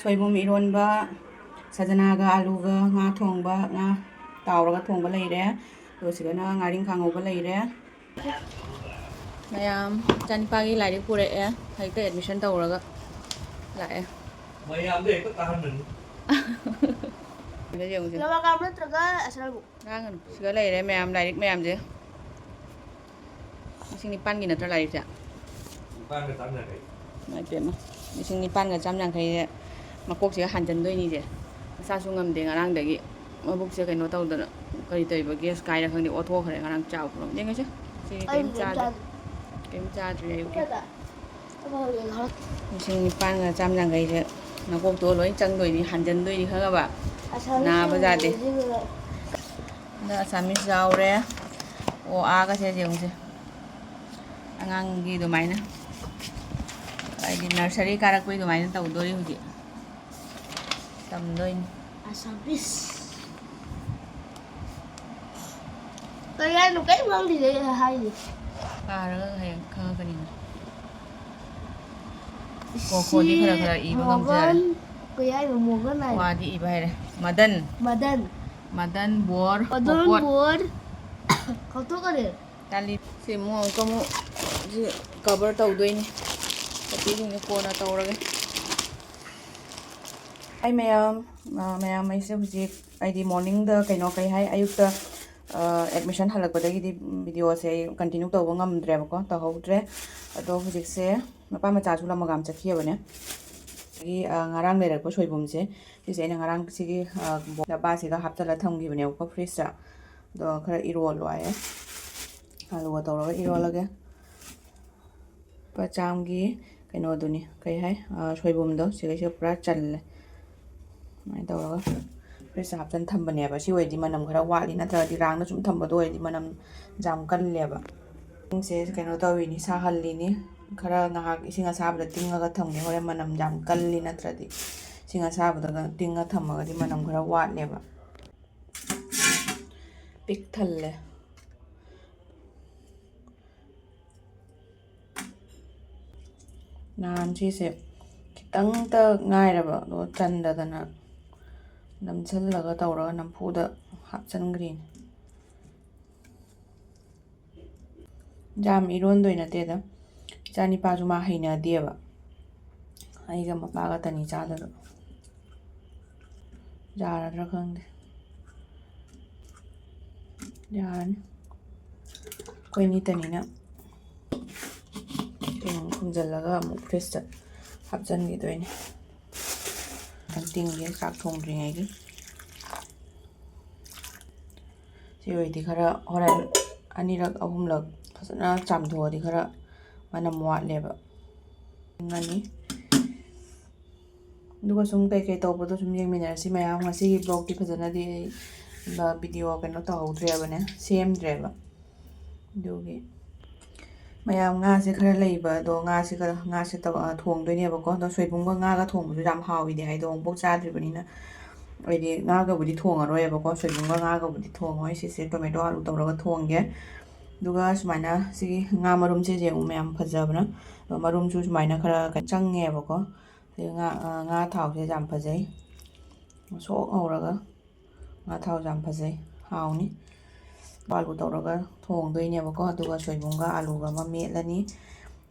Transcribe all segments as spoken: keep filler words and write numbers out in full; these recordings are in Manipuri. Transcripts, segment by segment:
ꯁꯣꯏꯕꯨꯝ ꯏꯔꯣꯟꯕ, ꯁꯖꯅꯥꯒ ꯑꯂꯨꯒ ꯉꯥ ꯊꯣꯡꯕ, ꯉꯥ ꯇꯥꯎꯔꯒ ꯊꯣꯡꯕ ꯂꯩꯔꯦ꯫ ꯑꯗꯨꯒ ꯁꯤꯗꯅ ꯉꯥꯔꯤꯡꯈꯥ ꯉꯧꯕ ꯂꯩꯔꯦ꯫ ꯃꯌꯥꯝ ꯏꯆꯥꯅꯤꯄꯥꯒꯤ ꯂꯥꯏꯔꯤꯛ ꯄꯨꯔꯛꯑꯦ꯫ ꯍꯧꯖꯤꯛꯇ admission ꯇꯧꯔꯒ ꯂꯥꯛꯑꯦ꯫ ꯃꯌꯥꯝꯗ ꯍꯦꯛꯇ ꯇꯥꯍꯟꯕꯅꯤ꯫ ꯁꯤꯗ ꯌꯦꯡꯉꯨꯁꯦ꯫ ꯔꯕꯔ ꯒꯥꯝ ꯅꯠꯇ꯭ꯔꯒ ꯑꯁꯔꯕꯨ? ꯉꯥꯡꯒꯅꯨ꯫ ꯁꯤꯗ ꯂꯩꯔꯦ ꯃꯌꯥꯝ, ꯂꯥꯏꯔꯤꯛ ꯃꯌꯥꯝꯁꯦ꯫ ꯂꯤꯁꯤꯡ ꯅꯤꯄꯥꯟꯒꯤ ꯅꯠꯇ꯭ꯔꯣ ꯂꯥꯏꯔꯤꯛꯁꯦ? ꯅꯤꯄꯥꯟꯒ ꯆꯥꯝ ꯌꯥꯡꯈꯩ꯫ ꯏꯃꯥꯏ ꯄꯦꯝꯃ꯫ ꯂꯤꯁꯤꯡ ꯅꯤꯄꯥꯟꯒ ꯆꯥꯝ ꯌꯥꯡꯈꯩꯁꯦ ꯃꯀꯣꯛꯁꯤꯒ ꯍꯥꯟꯖꯟꯗꯣꯏꯅꯤꯁꯦ꯫ ꯃꯁꯥꯁꯨ ꯉꯝꯗꯦ ꯉꯔꯥꯡꯗꯒꯤ꯫ ꯃꯕꯨꯛꯁꯦ ꯀꯩꯅꯣ ꯇꯧꯗꯅ, ꯀꯔꯤ ꯇꯧꯔꯤꯕ gas ꯀꯥꯏꯔ ꯈꯪꯗꯦ, ꯑꯣꯠꯊꯣꯛꯈ꯭ꯔꯦ ꯉꯔꯥꯡ ꯆꯥꯕ ꯄꯨꯝꯅꯃꯛ꯫ ꯌꯦꯡꯉꯁꯦ꯫ ꯁꯤꯗꯤ ꯑꯩ ꯀꯩꯝ ꯀꯩꯝ ꯆꯥꯗꯦ꯫ ꯆꯥꯗꯦ꯫ ꯀꯩꯝ ꯆꯥꯗ꯭ꯔꯤ ꯑꯌꯨꯛꯀꯤ꯫ ꯅꯠꯇ꯭ꯔꯒ ꯑꯃ ꯍꯧꯖꯤꯛ ꯉꯥꯏꯍꯥꯛ ꯂꯤꯁꯤꯡ ꯅꯤꯄꯥꯟꯒ ꯆꯥꯝ ꯌꯥꯡꯈꯩꯁꯦ ꯅꯀꯣꯛꯇꯣ ꯂꯣꯏ ꯆꯪꯗꯣꯏꯅꯤ, ꯍꯥꯟꯖꯟꯗꯣꯏꯅꯤ, ꯈꯪꯉꯕ? ꯑꯁꯥꯝꯒꯤ ꯅꯥꯕ ꯌꯥꯗꯦ꯫ ꯁꯤꯡꯖꯨꯁꯤꯒ ꯑꯗ ꯑꯁꯥꯃꯤꯁ ꯌꯥꯎꯔꯦ꯫ ꯑꯣ, ꯑꯥꯒꯁꯦ ꯌꯦꯡꯉꯨꯁꯦ꯫ ꯑꯉꯥꯡꯒꯤ ꯑꯗꯨꯃꯥꯏꯅ, ꯍꯥꯏꯗꯤ nursery ꯀꯥꯔꯛꯄꯩ ꯑꯗꯨꯃꯥꯏꯅ ꯇꯧꯗꯣꯔꯤ ꯍꯧꯖꯤꯛ꯫ ꯇꯝꯗꯣꯏꯅꯤ꯫ ꯑꯁꯥꯃꯤꯁ꯫ ꯀꯩ ꯍꯥꯏꯅꯣ? ꯀꯩꯝ ꯈꯪꯗꯦ ꯑꯩ ꯍꯥꯏꯁꯦ꯫ ꯄꯥꯔꯒ ꯍꯌꯦꯡ ꯈꯪꯉꯛꯀꯅꯤꯅ꯫ ꯀꯣ ꯈꯣꯗꯤ ꯈꯔ ꯈꯔ ꯏꯕ ꯉꯝꯖꯔꯦ꯫ ꯃꯣꯒꯟ, ꯀꯩ ꯍꯥꯏꯅꯣ? ꯃꯣꯒꯟ ꯍꯥꯏꯅꯣ? ꯋꯥꯗꯤ ꯏꯕ ꯍꯩꯔꯦ꯫ ꯃꯗꯟ꯫ ꯃꯗꯟ꯫ ꯃꯗꯟ ꯕꯣꯔ ꯃꯗꯟ ꯃꯣꯀꯣꯠ꯫ ꯕꯣꯔ꯫ ꯀꯥꯎꯊꯣꯛꯈꯔꯦ꯫ ꯇꯥꯂꯤ꯫ ꯁꯤ ꯑꯃꯨꯛ ꯑꯃꯨꯛꯀ ꯑꯃꯨꯛ ꯁꯤ cover ꯇꯧꯗꯣꯏꯅꯤ꯫ ꯀꯣꯄꯤꯁꯤꯡꯁꯦ ꯀꯣꯟꯅ ꯇꯧꯔꯒꯦ꯫ ꯍꯥꯏ ꯃꯌꯥꯝ, ꯑ, ꯃꯌꯥꯝ, ꯑꯩꯁꯦ ꯍꯧꯖꯤꯛ, ꯑꯩꯗꯤ morningꯗ ꯀꯩꯅꯣ, ꯀꯩ ꯍꯥꯏ, ꯑꯌꯨꯛꯇ, ꯑ, admission ꯍꯜꯂꯛꯄꯗꯒꯤꯗꯤ videoꯁꯦ ꯑꯩ continue ꯇꯧꯕ ꯉꯝꯗ꯭ꯔꯦꯕꯀꯣ, ꯇꯧꯍꯧꯗ꯭ꯔꯦ꯫ ꯑꯗꯣ ꯍꯧꯖꯤꯛꯁꯦ ꯃꯄꯥ ꯃꯆꯥꯁꯨ ꯂꯃꯒꯥꯝ ꯆꯠꯈꯤꯕꯅꯦ꯫ ꯑꯗꯒꯤ, ꯑ, ꯉꯔꯥꯡ ꯂꯩꯔꯛꯄ ꯁꯣꯏꯕꯨꯝꯁꯦ, ꯁꯤꯁꯦ ꯑꯩꯅ ꯉꯔꯥꯡ ꯁꯤꯒꯤ, ꯑ, ꯕꯣ-, ꯗꯕꯥꯁꯤꯒ ꯍꯥꯞꯆꯜꯂ ꯊꯝꯈꯤꯕꯅꯦꯕꯀꯣ fridgeꯇ꯫ ꯑꯗꯣ ꯈꯔ ꯏꯔꯣꯜꯂꯣ ꯍꯥꯏꯌꯦ꯫ ꯑꯂꯨꯒ ꯇꯧꯔꯒ ꯏꯔꯣꯜꯂꯒꯦ꯫ ꯂꯨꯄꯥ ꯆꯥꯝꯒꯤ ꯀꯩꯅꯣꯗꯨꯅꯤ, ꯀꯩ ꯍꯥꯏ, ꯑ, ꯁꯣꯏꯕꯨꯝꯗꯣ ꯁꯤꯒꯩꯁꯤꯒ ꯄꯨꯔꯥ ꯆꯜꯂꯦ꯫ ꯑꯗꯨꯃꯥꯏꯅ ꯇꯧꯔꯒ fridgeꯇ ꯍꯥꯞꯆꯟ ꯊꯝꯕꯅꯦꯕ꯫ ꯁꯤ ꯑꯣꯏꯔꯗꯤ ꯃꯅꯝ ꯈꯔ ꯋꯥꯠꯂꯤ, ꯅꯠꯇ꯭ꯔꯒꯗꯤ ꯔꯥꯡꯅ ꯁꯨꯝ ꯊꯝꯕꯗꯣ ꯑꯣꯏꯔꯗꯤ ꯃꯅꯝ ꯌꯥꯝ ꯀꯜꯂꯦꯕ꯫ ꯏꯁꯤꯡꯁꯦ ꯀꯩꯅꯣ ꯇꯧꯔꯤꯅꯤ, ꯁꯥꯍꯜꯂꯤꯅꯤ꯫ ꯈꯔ ꯉꯥꯏꯍꯥꯛ ꯏꯁꯤꯡ ꯑꯁꯥꯕꯗ ꯇꯤꯡꯉꯒ ꯊꯝꯒꯦ, ꯍꯣꯔꯦꯟ ꯃꯅꯝ ꯌꯥꯝ ꯀꯜꯂꯤ, ꯅꯠꯇ꯭ꯔꯗꯤ ꯏꯁꯤꯡ ꯑꯁꯥꯕꯗꯒ ꯇꯤꯡꯉ ꯊꯝꯃꯒꯗꯤ ꯃꯅꯝ ꯈꯔ ꯋꯥꯠꯂꯦꯕ꯫ ꯄꯤꯛ ꯊꯜꯂꯦ꯫ ꯅꯍꯥꯟ ꯁꯤꯁꯦ ꯈꯤꯠ ꯈꯤꯇꯪꯇ ꯉꯥꯏꯔꯕ, ꯑꯗꯣ ꯆꯟꯗꯗꯅ ꯅꯝꯁꯤꯜꯂꯒ ꯇꯧꯔꯒ ꯅꯝꯐꯨꯗ ꯍꯥꯞꯆꯤꯟꯈ꯭ꯔꯤꯅꯦ꯫ ꯌꯥꯝ ꯏꯔꯣꯟꯗꯣꯏ ꯅꯠꯇꯦꯗ, ꯏꯆꯥꯅꯤꯄꯥꯁꯨ ꯃꯥ ꯍꯩꯅꯗꯦꯕ, ꯑꯩꯒ ꯃꯄꯥꯒ ꯇꯅꯤ ꯆꯥꯗꯣꯏꯕ꯫ ꯌꯥꯔꯗ꯭ꯔꯥ ꯈꯪꯗꯦ꯫ ꯌꯥꯔꯅꯤ꯫ ꯑꯩꯈꯣꯏ ꯅꯤꯇꯅꯤꯅ ꯀꯩꯅꯣ ꯈꯨꯝꯖꯤꯜꯂꯒ ꯑꯃꯨꯛ ꯐ꯭ꯔꯤꯖꯇ ꯍꯥꯞꯆꯤꯟꯈꯤꯗꯣꯏꯅꯦ꯫ ꯈꯤꯇꯪ ꯇꯤꯡꯒꯦ ꯆꯥꯛ ꯊꯣꯡꯗ꯭ꯔꯤꯉꯩꯒꯤ꯫ ꯁꯤ ꯑꯣꯏꯔꯗꯤ ꯈꯔ ꯍꯣꯔꯦꯟ ꯑꯅꯤꯔꯛ ꯑꯍꯨꯝꯂꯛ ꯐꯖꯅ ꯆꯥꯝꯊꯣꯛꯑꯗꯤ ꯈꯔ ꯃꯅꯝ ꯋꯥꯠꯂꯦꯕ꯫ ꯉꯅꯤ꯫ ꯑꯗꯨꯒ ꯁꯨꯝ ꯀꯩꯀꯩ ꯇꯧꯕꯗꯣ ꯁꯨꯝ ꯌꯦꯡꯃꯤꯟꯅꯔꯁꯤ ꯃꯌꯥꯝ꯫ ꯉꯁꯤꯒꯤ ꯕ꯭ꯂꯣꯛꯇꯤ ꯐꯖꯅꯗꯤ ꯑꯩ ꯚꯤꯗꯤꯑꯣ ꯀꯩꯅꯣ ꯇꯧꯍꯧꯗ꯭ꯔꯦꯕꯅꯦ, ꯁꯦꯝꯗ꯭ꯔꯦꯕ꯫ ꯑꯗꯨꯒꯤ ꯃꯌꯥꯝ ꯉꯥꯁꯦ ꯈꯔ ꯂꯩꯕ, ꯑꯗꯣ ꯉꯥꯁꯦ ꯈꯔ, ꯉꯥꯁꯦ ꯇꯧ-, ꯑ, ꯊꯣꯡꯗꯣꯏꯅꯦꯕꯀꯣ꯫ ꯑꯗꯣ ꯁꯣꯏꯕꯨꯝꯒ ꯉꯥꯒ ꯊꯣꯡꯕꯁꯨ ꯌꯥꯝ ꯍꯥꯎꯋꯤꯗꯤ ꯍꯥꯏꯗꯣ ꯑꯃꯨꯛꯐꯥꯎ ꯆꯥꯗ꯭ꯔꯤꯕꯅꯤꯅ ꯑꯩꯗꯤ ꯉꯥꯒꯕꯨꯗꯤ ꯊꯣꯡꯉꯔꯣꯏꯕꯀꯣ, ꯁꯣꯏꯕꯨꯝꯒ ꯉꯥꯒꯕꯨꯗꯤ ꯊꯣꯡꯉꯣꯏ꯫ ꯁꯤꯁꯦ ꯇꯣꯃꯦꯇꯣ ꯑꯥꯂꯨ ꯇꯧꯔꯒ ꯊꯣꯡꯒꯦ꯫ ꯑꯗꯨꯒ ꯁꯨꯃꯥꯏꯅ ꯁꯤꯒꯤ ꯉꯥ ꯃꯔꯨꯝꯁꯦ ꯌꯦꯡꯉꯨ ꯃꯌꯥꯝ, ꯐꯖꯕꯅ꯫ ꯑꯗꯣ ꯃꯔꯨꯝꯁꯨ ꯁꯨꯃꯥꯏꯅ ꯈꯔ ꯆꯪꯉꯦꯕꯀꯣ꯫ ꯁꯤ ꯉꯥ, ꯑ, ꯉꯥ ꯊꯥꯎꯁꯦ ꯌꯥꯝ ꯐꯖꯩ, ꯁꯣꯛ ꯉꯧꯔꯒ ꯉꯥ ꯊꯥꯎꯁꯦ ꯌꯥꯝ ꯐꯖꯩ, ꯍꯥꯎꯅꯤ꯫ ꯑꯥꯂꯨ ꯇꯧꯔꯒ ꯊꯣꯡꯗꯣꯏꯅꯦꯕꯀꯣ, ꯑꯗꯨꯒ ꯁꯣꯏꯕꯨꯝꯒ ꯑꯥꯂꯨꯒ ꯑꯃ ꯃꯦꯠꯂꯅꯤ꯫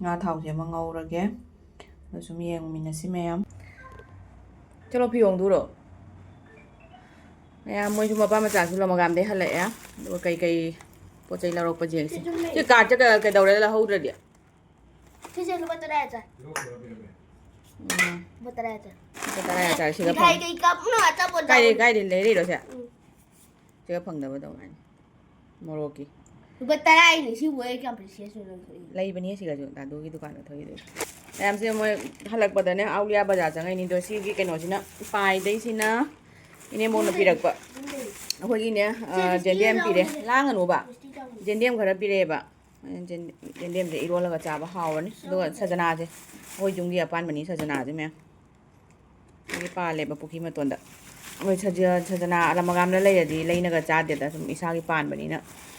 ꯉꯥ ꯊꯥꯎꯁꯦ ꯑꯃ ꯉꯧꯔꯒꯦ꯫ ꯑꯗꯣ ꯁꯨꯝ ꯌꯦꯡꯃꯤꯟꯅꯁꯤ ꯃꯌꯥꯝ꯫ ꯆꯠꯂꯣ, ꯐꯤ ꯍꯣꯡꯗꯣꯛꯎꯔꯣ꯫ ꯃꯌꯥꯝ ꯃꯣꯏꯁꯨ ꯃꯄꯥ ꯃꯆꯥꯁꯨ ꯂꯃꯒꯥꯝꯗꯩ ꯍꯜꯂꯛꯑꯦ꯫ ꯑꯗꯨꯒ ꯀꯩꯀꯩ ꯄꯣꯠ ꯆꯩ ꯂꯧꯔꯛꯄꯁꯦ ꯌꯦꯡꯁꯤ꯫ ꯁꯤ ꯀꯥꯔꯠꯁꯦ ꯀ-, ꯀꯩꯗꯧꯔꯦ ꯂꯧꯍꯧꯗ꯭ꯔꯗꯤ? ꯁꯤꯁꯦ ꯂꯨꯄꯥ ꯇꯔꯥ ꯆꯥꯏ꯫ ꯎꯝ꯫ ꯂꯨꯄꯥ ꯇꯔꯥ ꯆꯥꯏ꯫ ꯂꯨꯄꯥ ꯇꯔꯥ ꯆꯥꯏ, ꯁꯤꯒ ꯃꯤꯊꯥꯏ ꯐꯪ-, ꯀꯩ ꯀꯞꯅꯣ ꯑꯆꯥꯄꯣꯠ ꯀꯥꯏꯗꯩ, ꯆꯥꯕ꯫ ꯀꯥꯏꯗꯩ ꯂꯩꯔꯛꯏꯅꯣ ꯁꯦ? ꯎꯝ꯫ ꯁꯤꯒ ꯐꯪꯗꯕ ꯑꯗꯨꯃꯥꯏꯅ꯫ ꯃꯣꯔꯣꯛꯀꯤ꯫ ꯂꯨꯄꯥ ꯇꯔꯥ ꯍꯥꯏꯅꯤ, ꯁꯤꯕꯨ ꯑꯩ ꯀꯌꯥꯝ precious ꯑꯣꯏꯅ ꯂꯧꯊꯣꯛꯏ? ꯂꯩꯕꯅꯦ ꯁꯤꯒꯁꯨ, ꯗꯥꯗꯨꯒꯤ ꯗꯨꯀꯥꯟꯗ ꯊꯣꯛꯏꯗꯨ꯫ ꯃꯌꯥꯝꯁꯦ ꯃꯣꯏ ꯍꯜꯂꯛꯄꯗꯅꯦ, ꯑꯥꯎꯂꯤꯌꯥ ꯕꯖꯥꯔ ꯆꯪꯉꯛꯏꯅꯤ꯫ ꯑꯗꯣ ꯁꯤꯒꯤ ꯀꯩꯅꯣꯁꯤꯅ, ꯄꯥꯏꯗꯩꯁꯤꯅ ꯏꯅꯦꯝꯕꯣꯛꯅ ꯄꯤꯔꯛꯄ꯫ ꯑꯩꯈꯣꯏꯒꯤꯅꯦ, ꯑ, ꯖꯦꯟꯗꯦꯝ ꯄꯤꯔꯦ꯫ ꯂꯥꯡꯒꯅꯨꯕ꯫ ꯖꯦꯟꯗꯦꯝ ꯈꯔ ꯄꯤꯔꯛꯑꯦꯕ꯫ ꯌꯦꯟ-, ꯌꯦꯟꯗꯦꯝꯁꯦ ꯏꯔꯣꯜꯂꯒ ꯆꯥꯕ ꯍꯥꯎꯔꯅꯤ꯫ ꯑꯗꯨꯒ ꯁꯖꯅꯥꯁꯦ, ꯑꯩꯈꯣꯏ ꯌꯨꯝꯒꯤ ꯑꯄꯥꯟꯕꯅꯤ ꯁꯖꯅꯥꯁꯦ ꯃꯌꯥꯝ꯫ ꯑꯩꯒꯤ ꯄꯥꯜꯂꯦꯕ ꯄꯨꯈ꯭ꯔꯤ ꯃꯇꯣꯟꯗ꯫ ꯑꯩꯈꯣꯏ ꯁꯖ-, ꯁꯖꯅꯥ ꯂꯃꯒꯥꯝꯗ ꯂꯩꯔꯗꯤ ꯂꯩꯅꯒ ꯆꯥꯗꯦꯗ, ꯁꯨꯝ ꯏꯁꯥꯒꯤ ꯄꯥꯟꯕꯅꯤꯅ꯫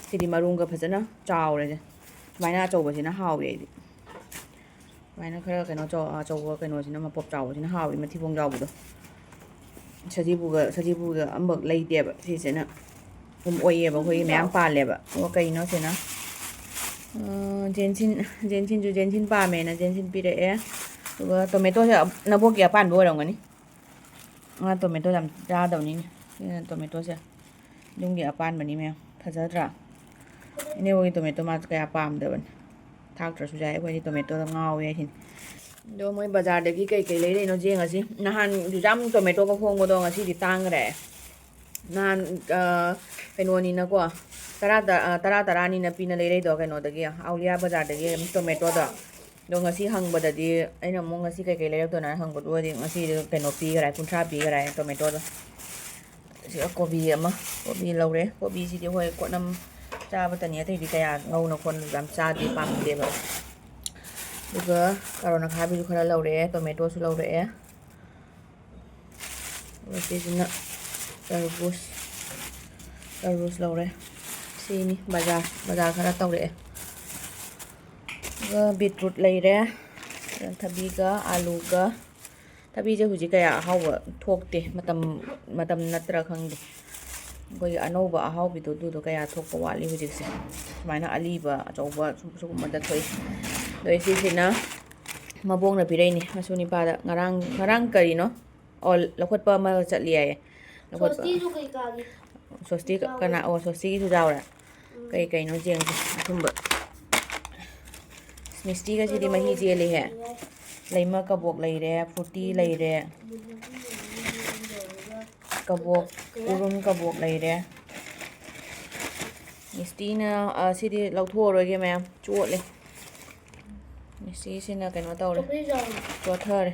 ꯁꯤꯗꯤ ꯃꯔꯨꯝꯒ ꯐꯖꯅ ꯆꯥꯎꯔꯦ꯫ ꯁꯨꯃꯥꯏꯅ ꯑꯆꯧꯕꯁꯤꯅ ꯍꯥꯎꯔꯦ ꯑꯩꯗꯤ꯫ ꯁꯨꯃꯥꯏꯅ ꯈꯔ ꯀꯩꯅꯣ ꯆꯥꯎ-, ꯑꯆꯧꯕ ꯀꯩꯅꯣꯁꯤꯅ, ꯃꯄꯣꯞ ꯆꯥꯎꯕꯁꯤꯅ ꯍꯥꯎꯋꯤ, ꯃꯊꯤꯕꯣꯡ ꯌꯥꯎꯕꯗꯣ꯫ ꯁꯖꯤꯕꯨꯒ, ꯁꯖꯤꯕꯨꯒ ꯑꯃꯐꯛ ꯂꯩꯇꯦꯕ꯫ ꯁꯤꯁꯤꯅ ꯑꯗꯨꯝ ꯑꯣꯏꯌꯦꯕ, ꯑꯩꯈꯣꯏꯒꯤ ꯃꯌꯥꯝ ꯄꯥꯜꯂꯦꯕ꯫ ꯑꯗꯨꯒ ꯀꯩꯅꯣ ꯁꯤꯅ, ꯑ, ꯖꯦꯟꯁꯤꯟ, ꯖꯦꯟꯁꯤꯟꯁꯨ, ꯖꯦꯟꯁꯤꯟ ꯄꯥꯝꯃꯦꯅ ꯖꯦꯟꯁꯤꯟ ꯄꯤꯔꯛꯑꯦ꯫ ꯑꯗꯨꯒ ꯇꯣꯃꯦꯇꯣꯁꯦ ꯅꯕꯣꯛꯀꯤ ꯑꯄꯥꯟꯕ ꯑꯣꯏꯔꯝꯒꯅꯤ꯫ ꯃꯥ ꯇꯣꯃꯦꯇꯣ ꯌꯥꯝ ꯆꯥꯗꯕꯅꯤꯅꯦ꯫ ꯁꯤꯅ ꯇꯣꯃꯦꯇꯣꯁꯦ ꯌꯨꯝꯒꯤ ꯑꯄꯥꯟꯕꯅꯤ ꯃꯌꯥꯝ꯫ ꯐꯖꯗ꯭ꯔꯥ? ꯏꯅꯦꯍꯣꯏꯒꯤ ꯇꯣꯃꯦꯇꯣ ꯃꯥꯁꯨ ꯀꯌꯥ ꯄꯥꯝꯗꯕꯅꯤ꯫ ꯊꯥꯛꯇ꯭ꯔꯁꯨ ꯌꯥꯏ, ꯑꯩꯈꯣꯏꯗꯤ ꯇꯣꯃꯦꯇꯣꯗ ꯉꯥꯎꯋꯦ ꯍꯥꯏꯁꯤꯅꯤ꯫ ꯑꯗꯣ ꯃꯣꯏ ꯕꯖꯥꯔꯗꯒꯤ ꯀꯩꯀꯩ ꯂꯩꯔꯛꯏꯅꯣ ꯌꯦꯡꯉꯁꯤ꯫ ꯅꯍꯥꯟ ꯌꯥꯝ ꯇꯣꯃꯦꯇꯣꯒ ꯍꯣꯡꯕꯗꯣ ꯉꯁꯤꯗꯤ ꯇꯥꯡꯈ꯭ꯔꯦ꯫ ꯅꯍꯥꯟ, ꯑ, ꯀꯩꯅꯣꯅꯤꯅꯀꯣ, ꯇꯔꯥ, ꯇ-, ꯑ, ꯇꯔꯥ, ꯇꯔꯥꯅꯤꯅ ꯄꯤꯅ ꯂꯩꯔꯛꯏꯗꯣ ꯀꯩꯅꯣꯗꯒꯤ, ꯑꯧꯂꯤꯌꯥ ꯕꯖꯥꯔꯗꯒꯤ ꯇꯣꯃꯦꯇꯣꯗꯣ꯫ ꯑꯗꯣ ꯉꯁꯤ ꯍꯪꯕꯗꯗꯤ, ꯑꯩꯅ ꯑꯃꯨꯛ ꯉꯁꯤ ꯀꯩꯀꯩ ꯂꯩꯔꯛꯇꯣꯏꯅꯣ ꯍꯥꯏꯅ ꯍꯪꯕꯗꯨꯒꯗꯤ ꯉꯁꯤꯗꯤ ꯀꯩꯅꯣ ꯄꯤꯈꯔꯦ, ꯀꯨꯟꯊ꯭ꯔꯥ ꯄꯤꯈꯔꯦ ꯇꯣꯃꯦꯇꯣꯗꯣ꯫ ꯁꯤꯒ ꯀꯣꯕꯤ ꯑꯃ, ꯀꯣꯕꯤ ꯂꯧꯔꯦ꯫ ꯀꯣꯕꯤꯁꯤꯗꯤ ꯍꯣꯏ ꯀꯣꯠꯅꯝ ꯆꯥꯕꯇꯅꯤ, ꯑꯇꯩꯗꯤ ꯀꯌꯥ ꯉꯧꯅ ꯈꯣꯠꯅ ꯌꯥꯝ ꯆꯥꯗꯦ, ꯄꯥꯝꯗꯦꯕ꯫ ꯑꯗꯨꯒ ꯀꯥꯔꯣꯠ ꯑꯈꯥꯕꯤꯁꯨ ꯈꯔ ꯂꯧꯔꯛꯑꯦ, ꯇꯣꯃꯦꯇꯣꯁꯨ ꯂꯧꯔꯛꯑꯦ꯫ ꯑꯗꯨꯒ ꯁꯤꯁꯤꯅ ꯇꯔꯕꯨꯖ, ꯇꯔꯕꯨꯖ ꯂꯧꯔꯦ꯫ ꯁꯤꯅꯤ ꯕꯖꯥꯔ, ꯕꯖꯥꯔ ꯈꯔ ꯇꯧꯔꯛꯑꯦ꯫ ꯑꯗꯨꯒ ꯕꯤꯠꯔꯨꯠ ꯂꯩꯔꯦ, ꯊꯕꯤꯒ ꯑꯥꯂꯨꯒ꯫ ꯊꯕꯤꯁꯦ ꯍꯧꯖꯤꯛ ꯀꯌꯥ ꯑꯍꯥꯎꯕ ꯊꯣꯛꯇꯦ, ꯃꯇꯝ, ꯃꯇꯝ ꯅꯠꯇ꯭ꯔꯥ ꯈꯪꯗꯦ꯫ ꯑꯩꯈꯣꯏꯒꯤ ꯑꯅꯧꯕ ꯑꯍꯥꯎꯕꯤꯗꯣ, ꯑꯗꯨꯗꯣ ꯀꯌꯥ ꯊꯣꯛꯄ ꯋꯥꯠꯂꯤ ꯍꯧꯖꯤꯛꯁꯦ꯫ ꯁꯨꯃꯥꯏꯅ ꯑꯂꯤꯕ ꯑꯆꯧꯕ ꯁꯨꯝ, ꯁꯤꯒꯨꯝꯕꯗ ꯊꯣꯛꯏ꯫ ꯑꯗꯣ ꯁꯤꯁꯤꯅ ꯃꯕꯣꯛꯅ ꯄꯤꯔꯛꯏꯅꯦ, ꯃꯁꯨ ꯅꯤꯄꯥꯗ꯫ ꯉꯔꯥꯡ, ꯉꯔꯥꯡ ꯀꯔꯤꯅꯣ? ꯑꯣ, ꯂꯧꯈꯠꯄ ꯑꯃ ꯆꯠꯂꯤ ꯍꯥꯏꯌꯦ꯫ ꯂꯧꯈꯠꯄ꯫ ꯁ꯭ꯋꯁꯇꯤꯁꯨ ꯀꯩꯀꯥꯒꯤ ꯁ꯭ꯋꯁꯇꯤ ꯀ-, ꯌꯥꯎꯋꯦ꯫ ꯀꯅꯥ? ꯑꯣ, ꯁ꯭ꯋꯁꯇꯤꯒꯤꯁꯨ ꯌꯥꯎꯔꯦ꯫ ꯎꯝ꯫ ꯀꯩ ꯀꯩꯅꯣ ꯌꯦꯡꯁꯦ, ꯑꯊꯨꯝꯕ꯫ ꯃꯤꯁꯇꯤꯒꯁꯤꯗꯤ ꯃꯍꯤ ꯆꯦꯜꯂꯤꯍꯦ꯫ ꯂꯩꯃ ꯀꯕꯣꯛ ꯂꯩꯔꯦ, ꯐ꯭ꯔꯨꯇꯤ ꯂꯩꯔꯦ꯫ ꯀꯕꯣꯛ, ꯎꯔꯨꯝ ꯀꯕꯣꯛ ꯂꯩꯔꯦ꯫ ꯃꯤꯁꯇꯤꯅ, ꯑ, ꯁꯤꯗꯤ ꯂꯧꯊꯣꯛꯑꯔꯣꯏꯒꯦ ꯃꯌꯥꯝ, ꯆꯣꯠꯂꯦ꯫ ꯃꯤꯁꯇꯤꯁꯤꯅ ꯀꯩꯅꯣ ꯇꯧꯔꯦ, ꯆꯣꯠꯊꯔꯦ꯫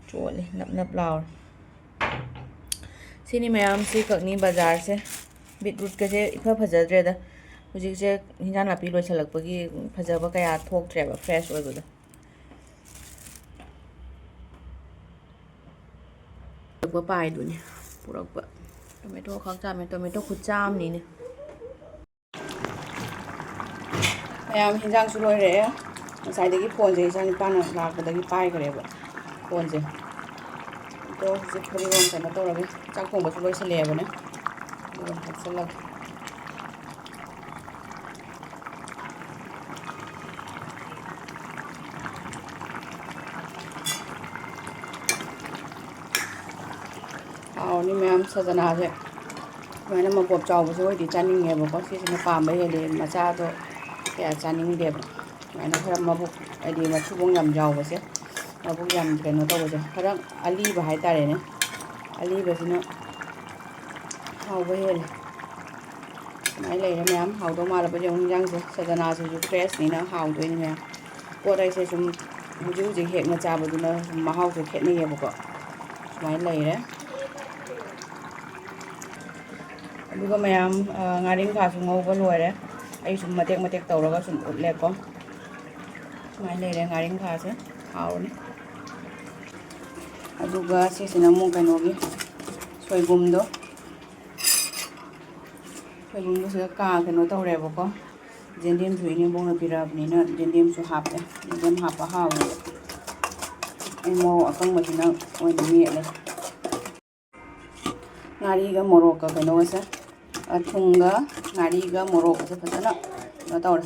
ꯆꯣꯠꯂꯦ, ꯅꯞ ꯅꯞ ꯂꯥꯎꯔꯦ꯫ ꯁꯤꯅꯤ ꯃꯌꯥꯝ, ꯁꯤ ꯈꯛꯅꯤ ꯕꯖꯥꯔꯁꯦ꯫ ꯕꯤꯠꯔꯨꯠꯀꯁꯦ ꯏꯐ ꯐꯖꯗ꯭ꯔꯦꯗ꯫ ꯍꯧꯖꯤꯛꯁꯦ ꯍꯤꯟꯖꯥꯡ ꯅꯥꯄꯤ ꯂꯣꯏꯁꯤꯜꯂꯛꯄꯒꯤ ꯐꯖꯕ ꯀꯌꯥ ꯊꯣꯛꯇ꯭ꯔꯦꯕ, ꯐ꯭ꯔꯦꯁ ꯑꯣꯏꯕꯗꯣ꯫ ꯄꯨꯔꯛꯄ ꯄꯥꯏꯗꯨꯅꯤ ꯄꯨꯔꯛꯄ꯫ ꯇꯣꯃꯦꯇꯣ ꯈꯛ ꯆꯥꯝꯃꯦ, ꯇꯣꯃꯦꯇꯣ ꯈꯨꯠꯆꯥꯝꯅꯤꯅꯦ꯫ ꯃꯌꯥꯝ ꯍꯤꯟꯖꯥꯡꯁꯨ ꯂꯣꯏꯔꯛꯑꯦ꯫ ꯉꯁꯥꯏꯗꯒꯤ ꯐꯣꯟꯁꯦ ꯏꯆꯥ ꯅꯨꯄꯥꯅ ꯂꯥꯛꯄꯗꯒꯤ ꯄꯥꯏꯈ꯭ꯔꯦꯕ, ꯐꯣꯟꯁꯦ꯫ ꯑꯗꯣ ꯍꯧꯖꯤꯛ ꯐꯗꯤꯒꯣꯝ ꯀꯩꯅꯣ ꯇꯧꯔꯒꯦ, ꯆꯥꯛ ꯊꯣꯡꯕꯁꯨ ꯂꯣꯏꯁꯤꯜꯂꯛꯑꯦꯕꯅꯦ, ꯑꯗꯨꯒ ꯊꯥꯛꯆꯜꯂꯒꯦ꯫ ꯍꯥꯎꯅꯤ ꯃꯌꯥꯝ, ꯁꯖꯅꯥꯁꯦ ꯁꯨꯃꯥꯏꯅ ꯃꯄꯣꯞ ꯆꯥꯎꯕꯁꯦ ꯑꯣꯏꯗꯤ ꯆꯥꯅꯤꯡꯉꯦꯕꯀꯣ, ꯁꯤꯁꯤꯅ ꯄꯥꯝꯕ ꯍꯦꯜꯂꯤ꯫ ꯃꯆꯥꯗꯣ ꯀꯌꯥ ꯆꯥꯅꯤꯡꯗꯦꯕ꯫ ꯁꯨꯃꯥꯏꯅ ꯈꯔ ꯃꯕꯨꯛ, ꯍꯥꯏꯗꯤ ꯃꯊꯤꯕꯣꯡ ꯌꯥꯝ ꯌꯥꯎꯕꯁꯦ, ꯃꯕꯨꯛ ꯌꯥꯝ ꯀꯩꯅꯣ ꯇꯧꯕꯁꯦ, ꯈꯔ ꯑꯂꯤꯕ ꯍꯥꯏꯇꯥꯔꯦꯅꯦ, ꯑꯂꯤꯕꯁꯤꯅ ꯍꯥꯎꯕ ꯍꯦꯜꯂꯦ꯫ ꯁꯨꯃꯥꯏꯅ ꯂꯩꯔꯦ ꯃꯌꯥꯝ, ꯍꯥꯎꯗꯧ ꯃꯥꯜꯂꯕ ꯌꯦꯡꯉꯨ ꯏꯟꯖꯥꯡꯁꯦ꯫ ꯁꯖꯅꯥꯁꯤꯁꯨ ꯐ꯭ꯔꯦꯁꯅꯤꯅ ꯍꯥꯎꯗꯣꯏꯅꯤ ꯃꯌꯥꯝ꯫ ꯄꯣꯠ ꯍꯥꯏꯁꯦ ꯁꯨꯝ ꯍꯧꯖꯤꯛ ꯍꯧꯖꯤꯛ ꯍꯦꯛꯅ ꯆꯥꯕꯗꯨꯅ ꯁꯨꯝ ꯃꯍꯥꯎꯁꯦ ꯈꯦꯠꯅꯩꯌꯦꯕꯀꯣ꯫ ꯁꯨꯃꯥꯏꯅ ꯂꯩꯔꯦ꯫ ꯑꯗꯨꯒ ꯃꯌꯥꯝ, ꯑ, ꯉꯥꯔꯤꯡꯈꯥꯁꯨ ꯉꯧꯕ ꯂꯣꯏꯔꯦ꯫ ꯑꯩ ꯁꯨꯝ ꯃꯇꯦꯛ ꯃꯇꯦꯛ ꯇꯧꯔꯒ ꯁꯨꯝ ꯎꯠꯂꯦꯀꯣ꯫ ꯁꯨꯃꯥꯏꯅ ꯂꯩꯔꯦ ꯉꯥꯔꯤꯡꯈꯥꯁꯦ, ꯍꯥꯎꯔꯅꯤ꯫ ꯑꯗꯨꯒ ꯁꯤꯁꯤꯅ ꯑꯃꯨꯛ ꯀꯩꯅꯣꯒꯤ ꯁꯣꯏꯕꯨꯝꯗꯣ, ꯁꯣꯏꯕꯨꯝꯗꯣ ꯁꯤꯗ ꯀꯥ ꯀꯩꯅꯣ ꯇꯧꯔꯦꯕꯀꯣ꯫ ꯌꯦꯟꯗꯦꯝꯁꯨ ꯏꯅꯦꯝꯕꯣꯛꯅ ꯄꯤꯔꯛꯑꯕꯅꯤꯅ ꯌꯦꯟꯗꯦꯝꯁꯨ ꯍꯥꯞꯄꯦ꯫ ꯌꯦꯟꯗꯦꯝ ꯍꯥꯞꯄ ꯍꯥꯎꯋꯦꯕ꯫ ꯑꯩ ꯃꯣꯔꯣꯛ ꯑꯀꯪꯕꯁꯤꯅ ꯑꯣꯏꯅ ꯃꯦꯠꯂꯦ꯫ ꯉꯥꯔꯤꯒ ꯃꯣꯔꯣꯛꯀ ꯀꯩꯅꯣꯒꯁꯦ, ꯑ, ꯊꯨꯝꯒ ꯉꯥꯔꯤꯒ ꯃꯣꯔꯣꯛꯀꯁꯦ ꯐꯖꯅ ꯀꯩꯅꯣ ꯇꯧꯔꯦ꯫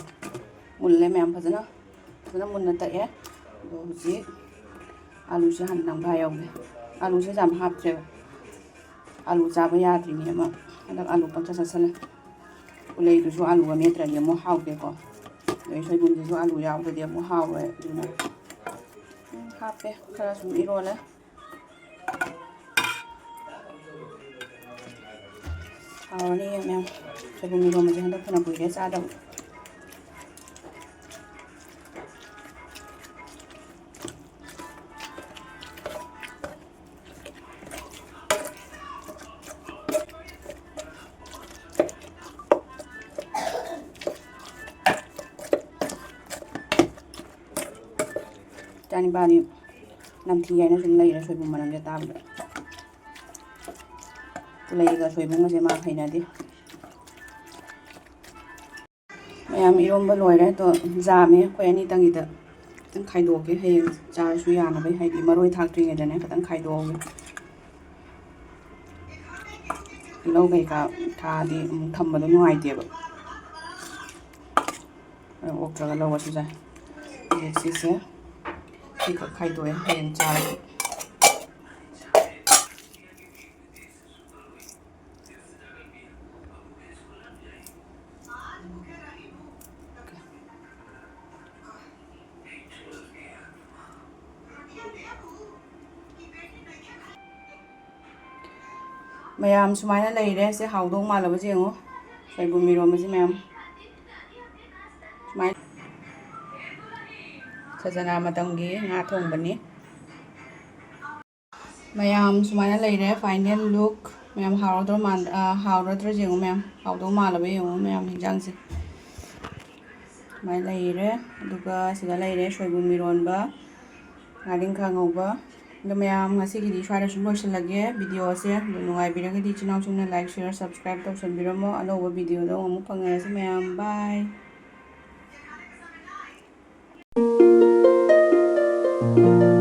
ꯃꯨꯜꯂꯦ ꯃꯌꯥꯝ ꯐꯖꯅ꯫ ꯐꯖꯅ ꯃꯨꯟꯅ ꯇꯛꯑꯦ꯫ ꯑꯗꯣ ꯍꯧꯖꯤꯛ ꯑꯂꯨꯁꯦ ꯍꯥꯟꯅ ꯅꯝꯈꯥꯏ ꯌꯧꯒꯦ꯫ ꯑꯂꯨꯁꯦ ꯌꯥꯝ ꯍꯥꯞꯇ꯭ꯔꯦꯕ꯫ ꯑꯂꯨ ꯆꯥꯕ ꯌꯥꯗ꯭ꯔꯤꯅꯦ ꯑꯃ꯫ ꯍꯟꯗꯛ ꯑꯂꯨ ꯄꯪꯆꯥ ꯆꯥꯁꯤꯜꯂꯦ꯫ ꯎꯂꯩꯗꯨꯁꯨ ꯑꯂꯨꯒ ꯃꯦꯠꯇ꯭ꯔꯗꯤ ꯑꯃꯨꯛ ꯍꯥꯎꯇꯦꯀꯣ꯫ ꯑꯗꯩ ꯁꯣꯏꯕꯨꯝꯁꯤꯁꯨ ꯑꯂꯨ ꯌꯥꯎꯗ꯭ꯔꯗꯤ ꯑꯃꯨꯛ ꯍꯥꯎꯔꯣꯏ꯫ ꯑꯗꯨꯅ ꯎꯝ, ꯍꯥꯞꯄꯦ꯫ ꯈꯔ ꯁꯨꯝ ꯏꯔꯣꯜꯂꯦ꯫ ꯍꯥꯎꯔꯅꯤ ꯃꯌꯥꯝ꯫ ꯁꯣꯏꯕꯨꯝ ꯏꯔꯣꯝꯕꯁꯦ ꯍꯟꯗꯛ ꯐꯅ ꯀꯨꯏꯔꯦ ꯆꯥꯗꯕ꯫ ꯏꯆꯥꯅꯤꯄꯥꯗꯤ ꯅꯝꯊꯤ ꯍꯥꯏꯅ ꯁꯨꯝ ꯂꯩꯔꯦ ꯁꯣꯏꯕꯨꯝ ꯃꯅꯝꯁꯦ ꯇꯥꯕꯗ꯫ ꯄꯨꯂꯩꯒ ꯁꯣꯏꯕꯨꯝꯒꯁꯦ ꯃꯥ ꯍꯩꯅꯗꯦ꯫ ꯃꯌꯥꯝ, ꯏꯔꯣꯝꯕ ꯂꯣꯏꯔꯦ꯫ ꯑꯗꯣ ꯌꯥꯝꯃꯦ, ꯑꯩꯈꯣꯏ ꯑꯅꯤꯇꯪꯒꯤꯗ ꯈꯤꯇꯪ ꯈꯥꯏꯗꯣꯛꯑꯒꯦ, ꯍꯌꯦꯡ ꯆꯥꯔꯁꯨ ꯌꯥꯅꯕꯩ, ꯍꯥꯏꯗꯤ ꯃꯔꯣꯏ ꯊꯥꯛꯇ꯭ꯔꯤꯉꯩꯗꯅꯦ ꯈꯤꯇꯪ ꯈꯥꯏꯗꯣꯛꯑꯒꯦ꯫ ꯇꯤꯜꯍꯧ ꯀꯩꯀꯥ ꯊꯥꯛꯑꯗꯤ ꯑꯃꯨꯛ ꯊꯝꯕꯗꯣ ꯅꯨꯡꯉꯥꯏꯇꯦꯕ꯫ ꯑꯣꯛꯇ꯭ꯔꯒ ꯂꯧꯔꯁꯨ ꯌꯥꯏ꯫ ꯑꯗꯩ ꯁꯤꯁꯦ ꯁꯤꯈꯛ ꯈꯥꯏꯗꯣꯛꯑꯦ, ꯍꯌꯦꯡ ꯆꯥꯔꯒꯦ꯫ ꯃꯌꯥꯝ, ꯁꯨꯃꯥꯏꯅ ꯂꯩꯔꯦ꯫ ꯁꯦ ꯍꯥꯎꯗꯧ ꯃꯥꯜꯂꯕꯁꯦ ꯌꯦꯡꯉꯣ꯫ ꯁꯣꯏꯕꯨꯝ ꯏꯔꯣꯝꯕꯁꯦ ꯃꯌꯥꯝ꯫ ꯁꯨꯃꯥꯏꯅ ꯈꯖꯅꯥ ꯃꯇꯝꯒꯤ ꯉꯥ ꯊꯣꯡꯕꯅꯤ꯫ ꯃꯌꯥꯝ, ꯁꯨꯃꯥꯏꯅ ꯂꯩꯔꯦ final look꯫ ꯃꯌꯥꯝ, ꯍꯥꯎꯔꯗ꯭ꯔꯣ ꯃꯥꯟ-, ꯑ, ꯍꯥꯎꯔꯗ꯭ꯔꯣ ꯌꯦꯡꯉꯣ ꯃꯌꯥꯝ꯫ ꯍꯥꯎꯗꯧ ꯃꯥꯜꯂꯕ ꯌꯦꯡꯉꯣ ꯃꯌꯥꯝ ꯍꯤꯟꯖꯥꯡꯁꯦ꯫ ꯁꯨꯃꯥꯏꯅ ꯂꯩꯔꯦ꯫ ꯑꯗꯨꯒ ꯁꯤꯗ ꯂꯩꯔꯦ ꯁꯣꯏꯕꯨꯝ ꯏꯔꯣꯟꯕ, ꯉꯥꯔꯤꯡꯈꯥ ꯉꯧꯕ꯫ ꯑꯗꯣ ꯃꯌꯥꯝ, ꯉꯁꯤꯒꯤꯗꯤ ꯁ꯭ꯋꯥꯏꯗ ꯁꯨꯝ ꯂꯣꯏꯁꯤꯜꯂꯒꯦ videoꯁꯦ꯫ ꯑꯗꯣ ꯅꯨꯡꯉꯥꯏꯕꯤꯔꯒꯗꯤ ꯏꯆꯤꯟ ꯏꯅꯥꯎꯁꯤꯡꯅ like, share, subscribe ꯇꯧꯁꯟꯕꯤꯔꯝꯃꯣ꯫ ꯑꯅꯧꯕ videoꯗ ꯑꯃꯨꯛ ꯐꯪꯅꯔꯁꯤ ꯃꯌꯥꯝ꯫ Bye꯫